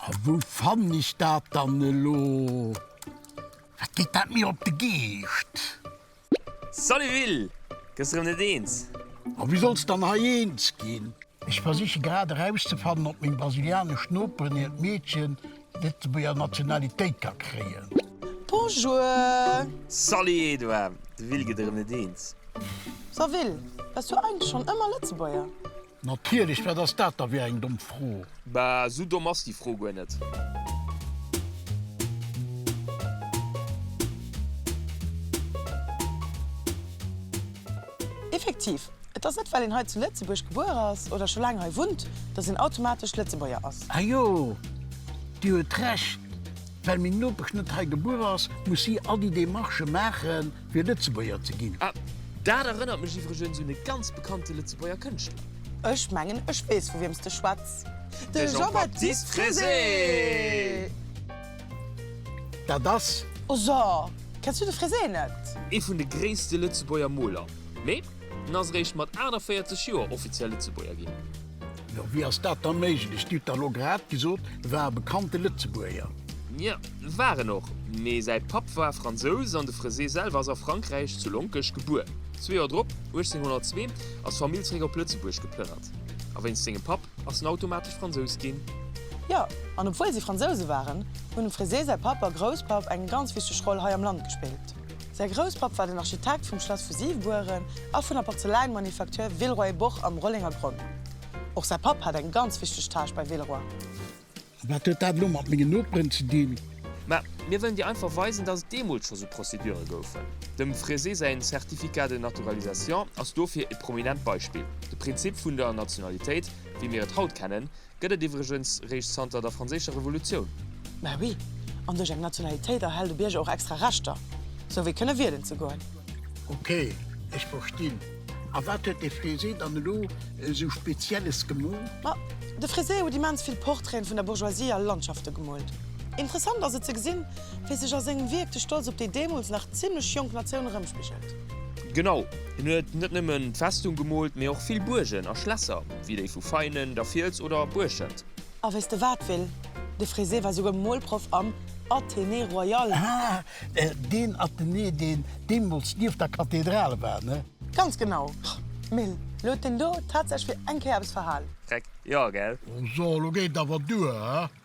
A wou fannen ech dat dann elo? Wat geet dat mir op de Geescht? Salut Will! Gëss erëm net eens? A wéi solls dann hei eens ginn? Ech versiche grad erauszefannen, ob meng brasilianesch Noperen hiert Meedchen d'Lëtzebuerger Nationalitéit ka kréien. Bonjour! Salut Edouard! De Will gëtt erëm net eens. So Will, waars du eigentlech schonn ëmmer Lëtzebuerger? Natierlech, wat ass dat da fir eng domm Fro? Bah, sou domm ass déi Fro guer net. Effektiv, et ass net well een hei zu Lëtzebuerg gebuer ass oder scho laang hei wunnt, datt een automatesch Lëtzebuerger ass. Ah jo, Dir huet Recht. Well meng Nopesch net hei gebuer ass, muss si all déi Demarchë maachen, fir Lëtzebuerger ze ginn. Ah, dat erënnert mech iwwregens un e ganz bekannte Lëtzebuerger Kënschtler. Ech mengen, ech weess, vu wiem s de schwätz. De Jean-Baptiste Fresé! Dat ass. Oh so, kenns du de Fresé net? Ee vun de gréisste Lëtzebuerger Moler. Mee en ass eréischt mat 48 Joer offiziell Lëtzebuerger ginn. Jo, wéi ass dat da méiglech? Dir hutt dach elo grad gesot, e war e bekannte Lëtzebuerger. Jo, war en och, mee säi Papp war Fransous an de Fresé selwer ass a Frankräich, zu Lonkech, gebuer. Zwee Joer drop, 1802, ass d'Famill zeréck op Lëtzebuerg geplënnert. A wéinst sengem Papp ass en automatesch Fransous ginn. Jo, an obwuel si Fransouse waren, hunn dem Fresé säi Papp a Grousspapp eng ganz wichteg Roll hei am Land gespillt. Säi Grousspapp war den Architekt vum Schlass vu Siwebueren a vun der Porzeläinmanufaktur Villeroy-et-Boch am Rollengergronn. Och säi Papp hat eng ganz wichteg Tâche bei Villeroy. A wat huet dat elo mat mengen Noperen ze dinn? Mä mir wëllen dir einfach weisen, dass et deemools scho sou Procédure goufen. Dem Fresé säin Certificat de naturalisation ass dofir e prominent Beispill. De Prinzip vun der Nationalitéit, wéi mir et haut kennen, Gëtt et iwwregens réischt zanter der franséischer Revolutioun. Mä oui, an duerch eng Nationalitéit erhält e Bierger och extra Rechter, sou wéi kënne wielen ze goen. Ok, ech verstinn. A wat huet de Fresé dann elo esou Spezielles gemoolt? Ma de Fresé huet immens vill Portraiten vun der Bourgeoisie a Landschafte gemoolt. Interessant ass et ze gesinn, wéi sech a sengem Wierk de Stolz op déi deemools nach zimmlech jonk Natioun erëmspigelt. Genau, hien huet net nëmmen d'Festung gemoolt, mee och vill Buergen a Schlässer, wéi déi vu Veinen, der Fiels oder Buerschent. A weess de wat, Will? De Fresé war souguer Molproff am Athénée Royal. Ah, deen Athénée, deen deemools nieft der Kathedral war, ne? Ganz genau! Mill, lo huet deen do tatsächlech fir eng Kéier eppes verhal. Dreck, jo, gell? So, lo geet et awer duer, he?